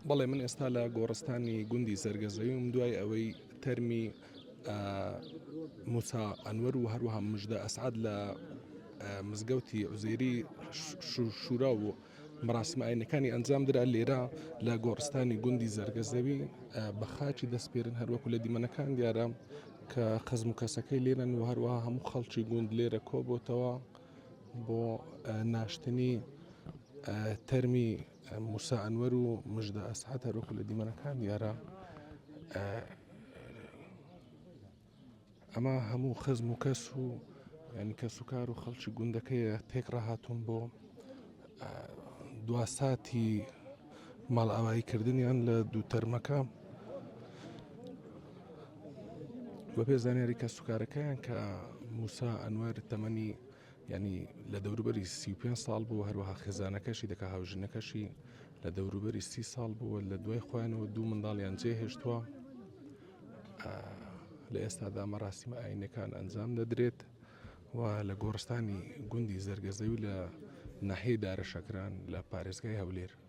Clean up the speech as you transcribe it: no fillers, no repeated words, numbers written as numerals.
بەڵێ من ئێستا لە گۆڕستانی گوندی زەرگەزەویم دوای ئەوەی تەرمی موسا ئەنوەر و هەروەها مژدە ئەسعد لە مزگەوتی عوزێری شورا و مەراسیمە ئاینەکانی ئەنجام درا لێرە لە گۆڕستانی گوندی زەرگەزەوی بە خاچی دەسپێرن هەروەکو لە دیمەنەکان دیارە کە خزم و کەسەکەی لێرن و هەروەها هەموو خەڵکی گوند لێرە کۆبۆتەوە بۆ ناشتنی تەرمی موسا ئەنوەر و مژدە ئەسعەد هەروەکو لە دیمەنەکان دیارە ئەمە هەموو خزم و کەس و ینی کەس و کار و خەڵکی گوندەکەیە تێک ڕاهاتوون بۆ دواساتی ماڵئاواییکردنیان لە دوو تەرمەکە بەپێ زانیاری کەسوکارەکەیان کە موسا ئەنوەر تەمەنی ینی لە دەوروبەری 35 ساڵ بوو هەروەها خێزانەکەشی دەکە هاوژینەکەشی لە دەوروبەری سی ساڵ بووە لە دوای خۆیانەوە دوو منداڵیان جێهێشتووە لە ئێستادا مەراسیمە ئاینەکان ئەنجام دەدرێت و لە گۆڕستانی گوندی زەرگەزەوی لە ناحیەی دارەشەکران لە پارێزگای هەولێر.